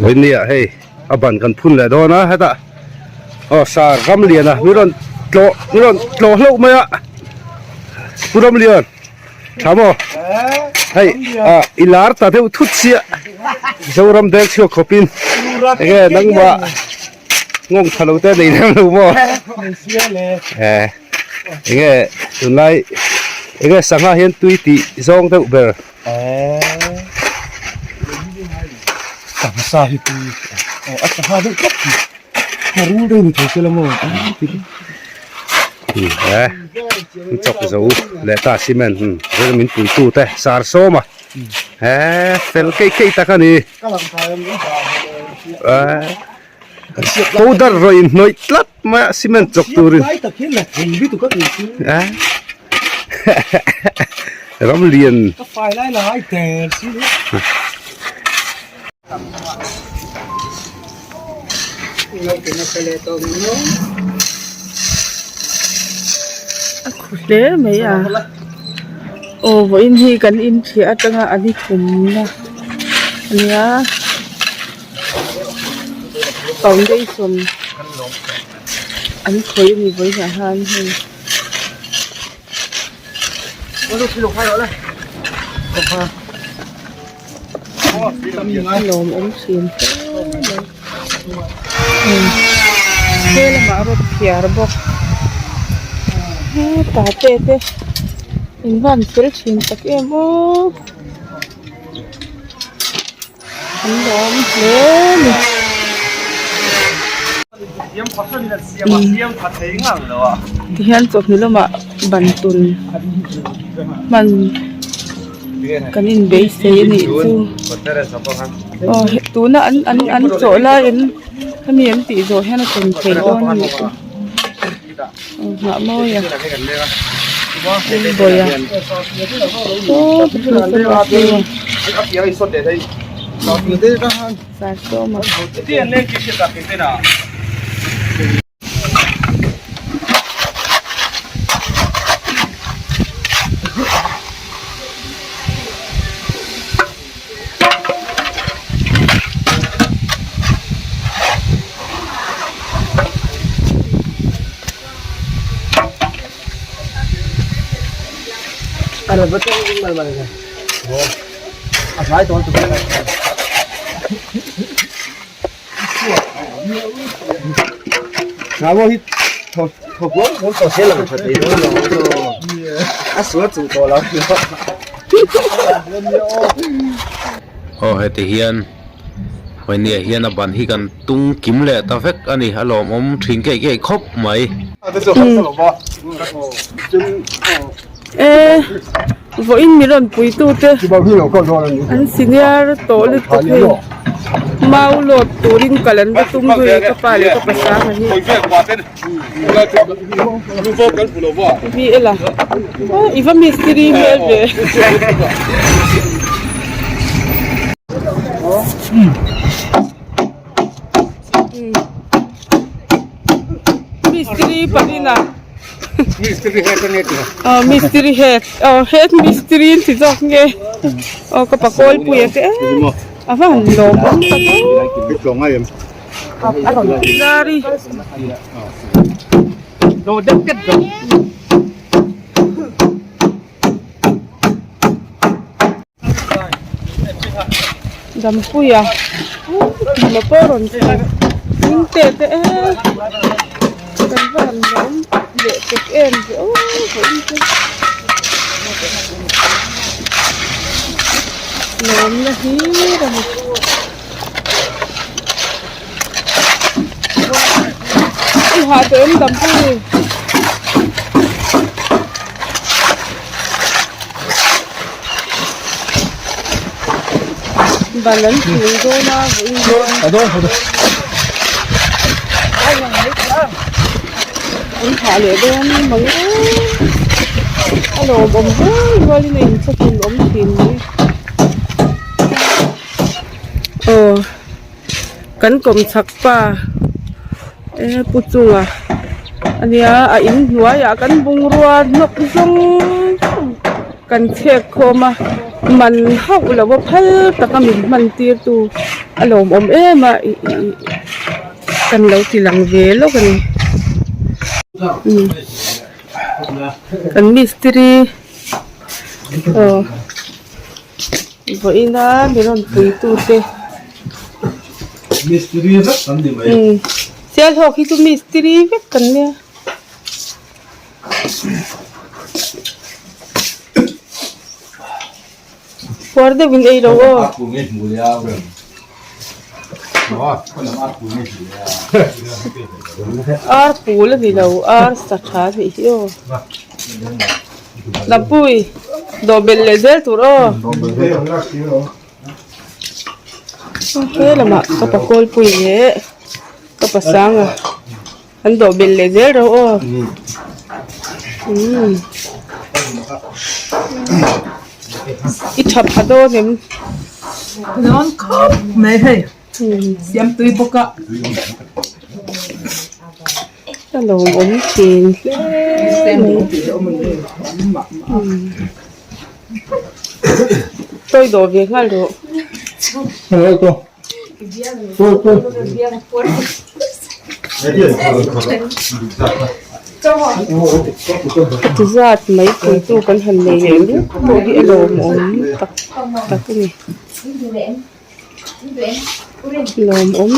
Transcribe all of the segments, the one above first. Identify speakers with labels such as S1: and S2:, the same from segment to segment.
S1: Vawinia hei a ban kan phun leh dawn a hetah aw sar Ramliana mi rawn tlawh mi rawn tlawh hlauh mai a Pu Ramlian tha maw hei ah i lar ta deuh thut chiah Zoram deng chhuak khawpin enge nangmah nghawng tha lo te nei lem lo maw eh enge tunlai enge sangha hian tui tih zawng deuh ber.
S2: Sangha hi tui aw a sangha deuh tlat hi a rul deuh ni thei se la maw
S1: he an chawk zo leh ta cement vel min pui tu te sar sawm a he fel keih keih tak a ni powder rawh in hnawih tlat mai a cement chawk turin ram lian
S3: a khu hle mai a aw vawiin hi kan in thiah atanga an i thumna ania. Foundation an khawih a ni vawiinah hian hei a lawmawm thin hle mai he lamah rod phiar bawk hetah te te in van fel thin tak em aw. An lawm hle a ni. Tihian chawhnu lamah ban tun hman kan inbeisei a nih chu. Aw tuna an an an chawh laiin hemi an tih zawh hian a tawn thei dawn a nih chu. Aw nghah mawi a bawiha sar sawm a.
S1: Aw heti hian Vawihniah hian a ban hi kan tung kim leh ta vek a ni a lawmawm thin keih keih khawp mai.
S3: E vawiin mi rawn puitu te an senior tawh lutuk hei mau lawt turin kal an va tum zui ka pa leh ka pasanga hi vi ela i va mistiri hmel ve. Mistiri parina
S1: Mistiri head a nge tih
S3: aw mistiri head aw head mistiri an ti zawk nge aw ka pa kawl pui a te a va han lawm awm tak em zari Dampuia hnawh pawh rawn thleng hming te te em kan va han lawm leh tek em ve aw vawiin chu lawmna hlir a ni. I hah tawh em Dampui? Ban an tul dawn a vawiin an hah leh dawn mang e a lawmawm rual rualin a inthlahrun awm thin mai aw kan kawmchhak pa e pu chunga ania a inhnuaiah kan bungrua hnawk zawng zawng kan chhek khawm a. Man hauh lo a phal taka min hman tir tu a lawmawm em a ih ih kan lo ti lang ve lawk a ni kan mistiri aw vawiin a mi rawn pui tu te
S1: mistiri vek kan ni mai
S3: sialhawk hi chu mistiri vek kan nia. Puar deuhin ei lo aw. Ar pul a ni lo ar sa tha a nih hi aw. Lampui dawh belh leh zel tur aw. He lamah ka pakawl pui leh ka pasanga. An dawh belh leh zel ro aw. Umm. I tha pha dawn em?
S4: Dawn khawp mai hei. Siam tui bawk a.
S3: A lawmawm thin hle mai. Tawi dawh ve nghal rawh. Ti zat mai puitu kan han nei leh lup pawh hi a lawmawm tak tak a ni lawmawm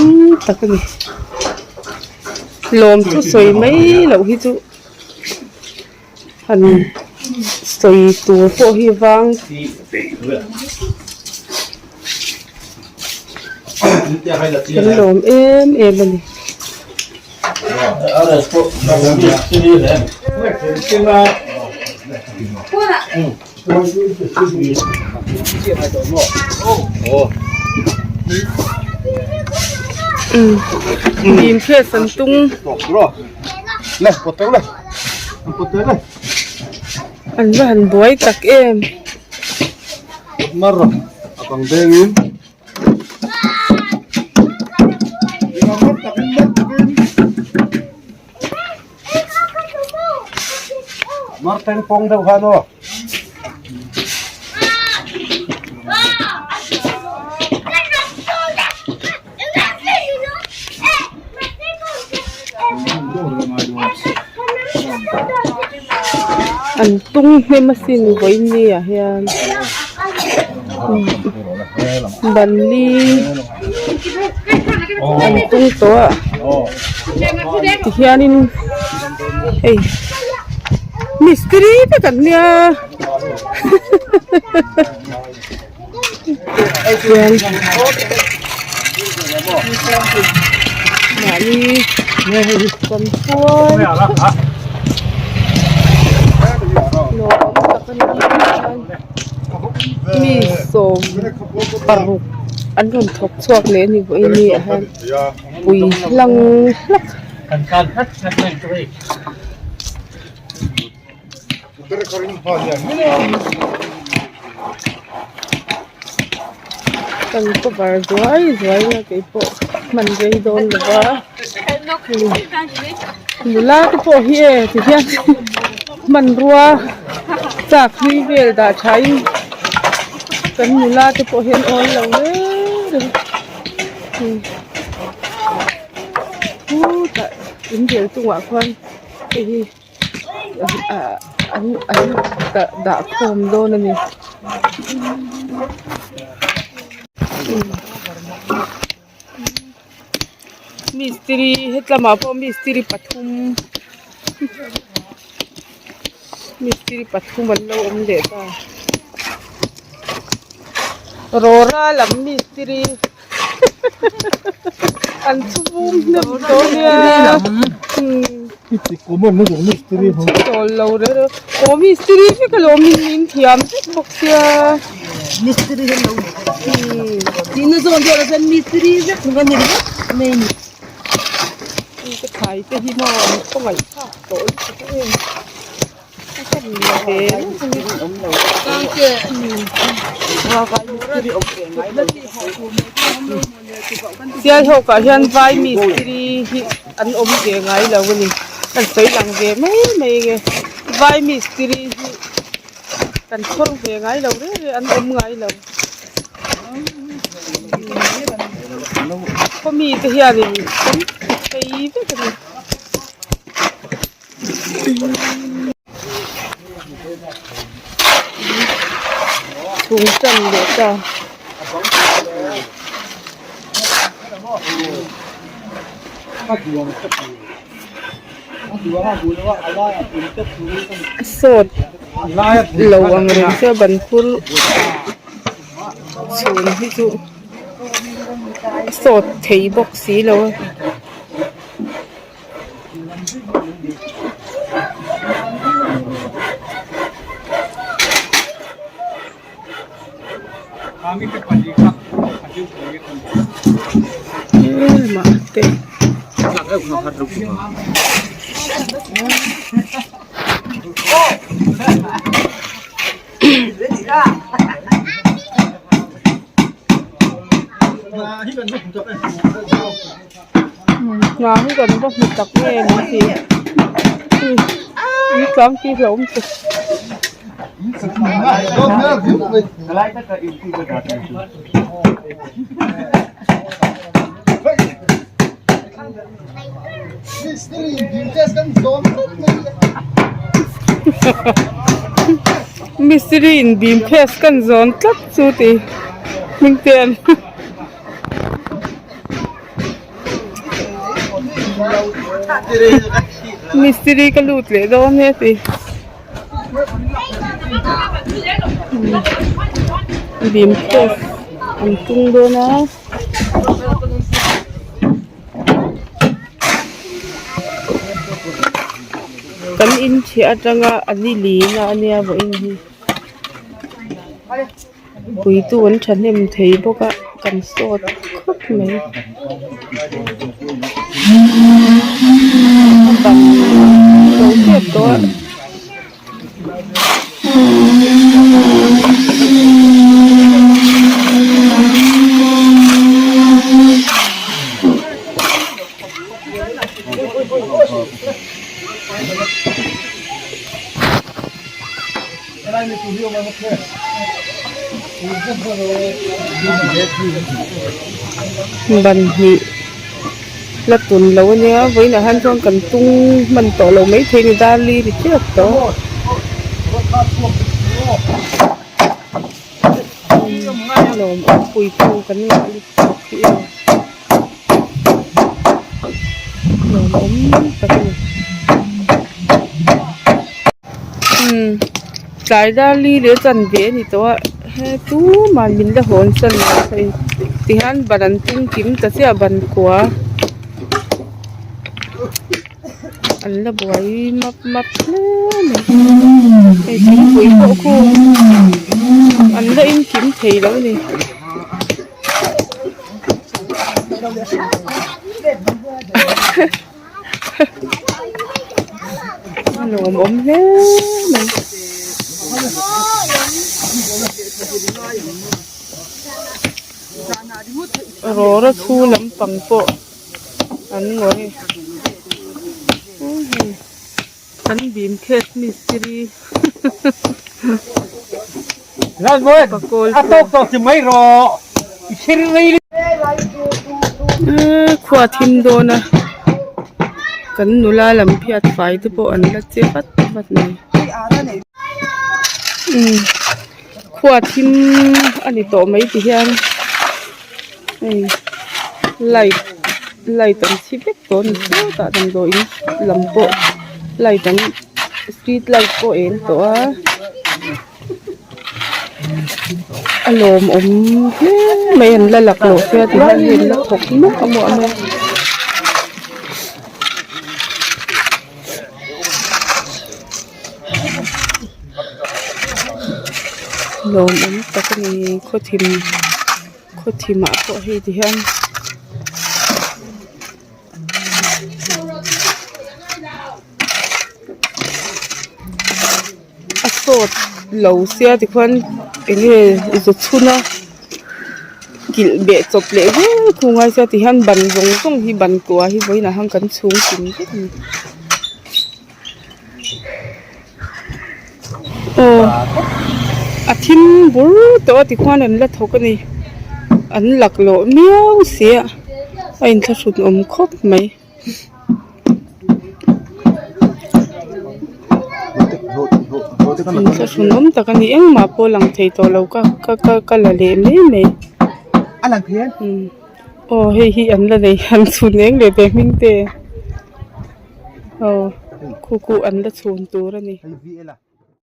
S3: tak a ni lawm chu sawi mai loh hi chu han sawi tur pawh hi vang. Kan lawm em em a ni. Dim khian san tung. An va han buai tak em. An tung hnem asin vawiin ni ah hian ban li an tung tawh a tihianin hei mistiri vek an nia. Chuan mahni kan puar nuam tak a ni chuan mi sawm paruk an rawn thawk chhuak leh a ni vawiin ni ah hian pui hlang hlak. Kan cover zuai zuai a keipawh hman rei dawn lo va nula te pawh hi e ti hian hmanrua chak hlui vel dah tha in kan nula te pawh hi an awl lo reng reng khutah in dil chungah khuan hei hi. ah an an dah khawm dawn a ni. Mistiri hetlamah pawh mistiri pathum mistiri pathum an lo awm leh ta rawra lam mistiri. An thu vum hnem tawh nia chawl lo reuh reuh aw mistiri vek alawm in in thiam vek bawk sia
S4: mistiri hi lo tihna zawn deuh chuan mistiri vek ang a ni ringawt mai a ni.
S3: Ka thlai te hi maw an khawngaih thlak tawh lutuk em. Sialhawk ah hian vai mistiri hi an awm ve ngai lo a ni kan sawi lang ve mai mai nge vai mistiri hi. Kan chhawr ve ngai lo reng reng an awm ngai lo. Khaw mite hianin kan ti thei vek a ni. Chhung tan leh ta. Sawt lo ang reng che ban phur chhun hi chu a sawt thei bawk si lo a. Mahte. Hna hi kan va hmu tak nge ni tih in tlang tih hlauhawm tak. Mistiri in bim phes kan zawn tlat chu tih hming te an. Mistiri ka lut leh dawn e ti bim post an tung dawn a. Kan in chhiah atanga a ni lin a ania vawiin hi. Puitu an thahnem thei bawk a kan sawt khawp mai a ban lo tep tawh a. Ban hnih la tun lo a nia vawiinah hian chuan kan tung hman tawh lo maithei a ni darli ri chiap tawh a lawm awm puitu kan ngah lutuk hi a lawm awm tak a ni. Umm tlai dar li leh chanve a ni tawh a he tuman min la hawn san lo hei tihian ban an tung kim ta chiah ban kua an la buai map map hle mai hei thingpui pawh khu an la in kim thei lo a ni. A lawmawm hle mai. Rawra chhu lampang pawh an ngawi kan bim khet mistiri Khua thim dawn a kan nula lam phiat fai te pawh an la che vat vat mai umm khua thim a ni tawh mai ti hian hei light light an chhi vek tawh a ni sawtah damdawiin lam pawh light an street light pawh a eng tawh a. A lawmawm hle mai an la laklawh sia ti hian hei an la thawk muah muah mai a. Lawmawm tak a ni khawthim khawthim ah pawh hei ti hian. A sawt lo sia tikhuan eng nge zu chhun a kilh beh chawp leh zel thung a sia tihian ban zawng zawng hi ban kua hi vawiinah hian kan chhung kim vek a ni. Aw a thim bur tawh a tikhuan an la thawk a ni an laklawh miau si a a inthlahrun awm khawp mai. Inthlahrun awm tak a ni engmah pawh lang thei tawh lo ka ka ka ka la leh mai mai aw hei hi an la nei an chhun eng leh ve hming te aw khu khu an la chhun tur a ni.